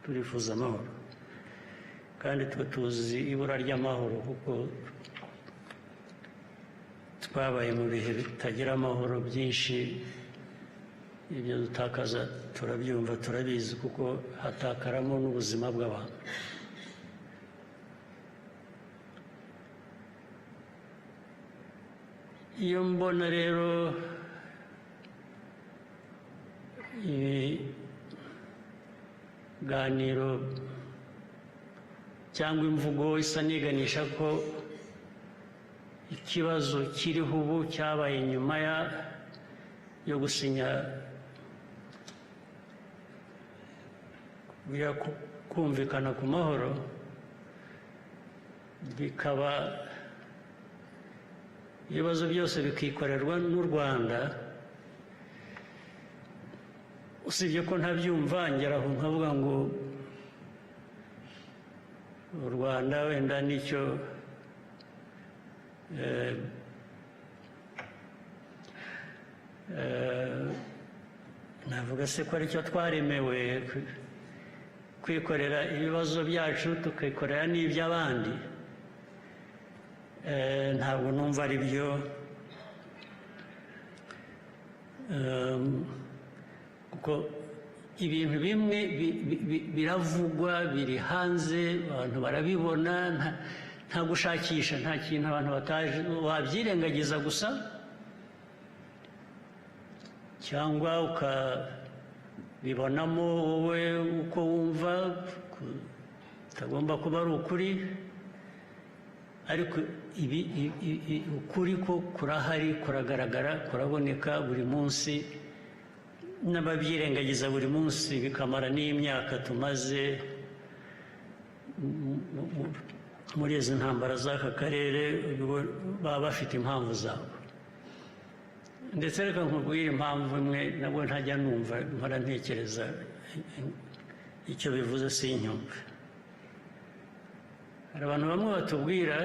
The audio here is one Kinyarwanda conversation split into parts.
Turifuza amahoro, kandi twe tuzi ibura ry'amahoro, kuko twabaye mu bihe bitagira amahoro byinshi. Ibyo dutakaza turabyumva, turabizi, kuko hatakaramo n'ubuzima bw'abantu. Iyo mbona rero ibiganiro cyangwa imvugo isa n'iganisha ko ikibazo kiriho ubu cyabaye nyuma yo gusinya kumvikana ku mahoro, bikaba ibibazo byose bikikorerwa n'u Rwanda, usibye ko ntabyumva, ngera aho nkavuga ngo u Rwanda wenda nicyo navuga se ko aricyo twaremewe, kwikorera ibibazo byacu, tukikorera n'iby'abandi. Ntabwo numva ari byo, kuko ibintu bimwe biravugwa, biri hanze, abantu barabibona, nta gushakisha, nta kintu abantu bataje. Wabyirengagiza gusa cyangwa ukabibonamo wowe uko wumva kutagomba kuba ari ukuri, ariko ibi ukuri ko kurahari, kuragaragara, kuraboneka buri munsi, n'ababyirengagiza buri munsi bikamara n'imyaka tumaze muri izi ntambara z'aka karere, baba bafite impamvu zabo. Ndetse reka nkubwire impamvu imwe nabwo ntajya numva, mpora ntekereza icyo bivuze sinyumve. Hari abantu bamwe batubwira,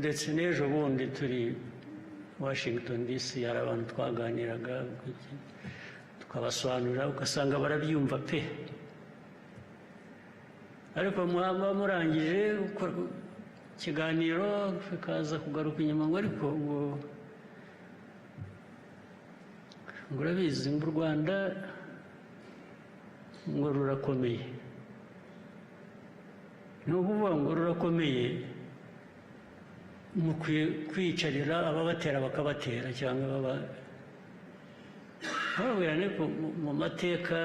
ndetse n'ejo bundi turi Washington DC hari abantu twaganiraga, tukabasobanurira, ugasanga barabyumva pe, ariko mwaba murangije ikiganiro bikaza kugaruka inyuma ngo ariko ngo urabizi, ngo u Rwanda ngo rurakomeye. Ni ukuvuga ngo rurakomeye, mukwiye kwicarira ababatera bakabatera cyangwa baba bababwira. Ariko mu mateka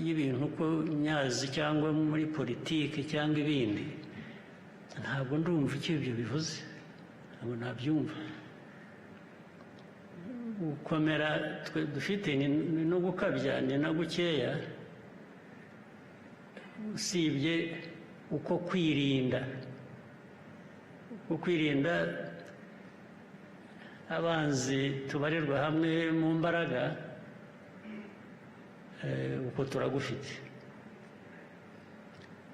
y'ibintu uko nyazi, cyangwa muri politiki cyangwa ibindi, ntabwo ndumva icyo ibyo bivuze, ntabwo nabyumva. Gukomera twe dufite ni no gukabya, ni na gukeya, usibye uko kwirinda abanzi tubarirwa hamwe mu mbaraga, uko turagufite.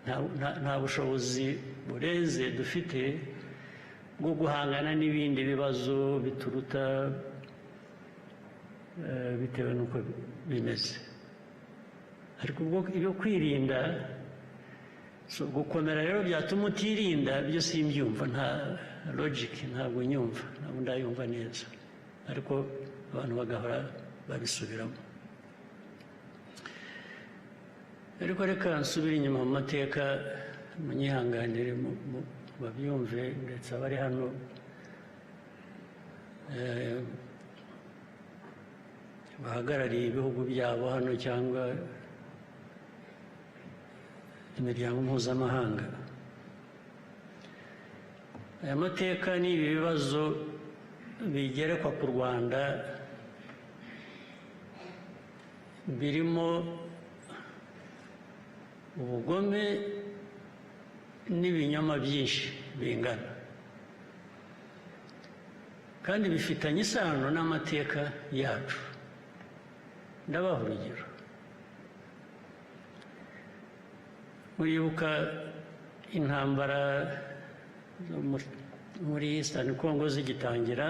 Nta bushobozi burenze dufite bwo guhangana n'ibindi bibazo bituruta, bitewe n'uko bimeze. Ariko ubwo ibyo kwirinda, so gukomera rero byatuma utirinda, byo simbyumva, nta logic, ntabwo nyumva, ntabwo ndayumva neza, ariko abantu bagahora babisubiramo. Ariko reka nsubire inyuma mu mateka, munyihanganire, babyumve, ndetse abari hano bahagarariye ibihugu byabo hano cyangwa imiryango mpuzamahanga. Aya mateka n'ibi bibazo bigerekwa ku Rwanda birimo ubugome n'ibinyoma byinshi bingana, kandi bifitanye isano n'amateka yacu. Ndabaha urugero. Muribuka intambara zo muri Eastern Congo zigitangira,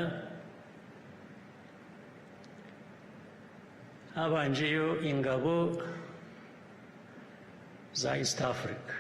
habanjeyo ingabo za East Africa.